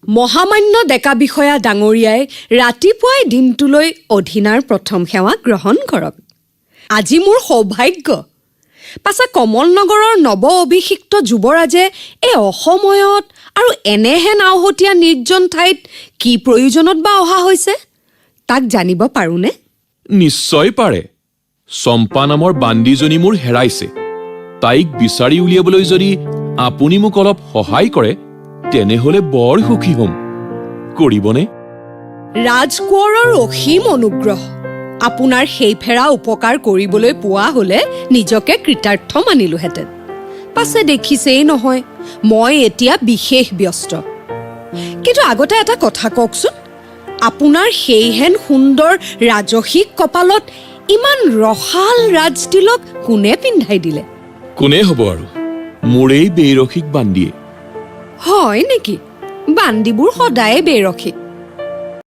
মহামান্য ডেকা বিষয়া ডাঙৰীয়াই ৰাতিপুৱাই দিনটোলৈ অধীনাৰ প্ৰথম সেৱা গ্ৰহণ কৰক। আজি মোৰ সৌভাগ্য। পাছে কমলনগৰৰ নৱ অভিষিক্ত যুৱৰাজে এই অসময়ত আৰু এনেহেন আওহতীয়া নিৰ্জন ঠাইত কি প্ৰয়োজনত বা অহা হৈছে, তাক জানিব পাৰোঁনে? নিশ্চয় পাৰে। চম্পা নামৰ বান্দীজনী মোৰ হেৰাইছে। তাইক বিচাৰি উলিয়াবলৈ যদি আপুনি মোক অলপ সহায় কৰে, তেনেহলে বৰ সুখী হ'ম। কৰিবনে? ৰাজকোঁৱৰৰ অসীম অনুগ্ৰহ। আপোনাৰ সেই ফেৰা উপকাৰ কৰিবলৈ পোৱা হলে নিজকে কৃতাৰ্থ মানিলোহেঁতেন। পাছে দেখিছেই নহয়, মই এতিয়া বিশেষ ব্যস্ত। কিন্তু আগতে এটা কথা কওকচোন, আপোনাৰ সেইহেন সুন্দৰ ৰাজসিক কপালত ইমান ৰসাল ৰাজতিলক কোনে পিন্ধাই দিলে? কোনে হ'ব আৰু, মোৰেই বেৰসিক বান্দীয়ে। হয় নেকি? বান্দীবোৰ সদায়ে বেৰসিক।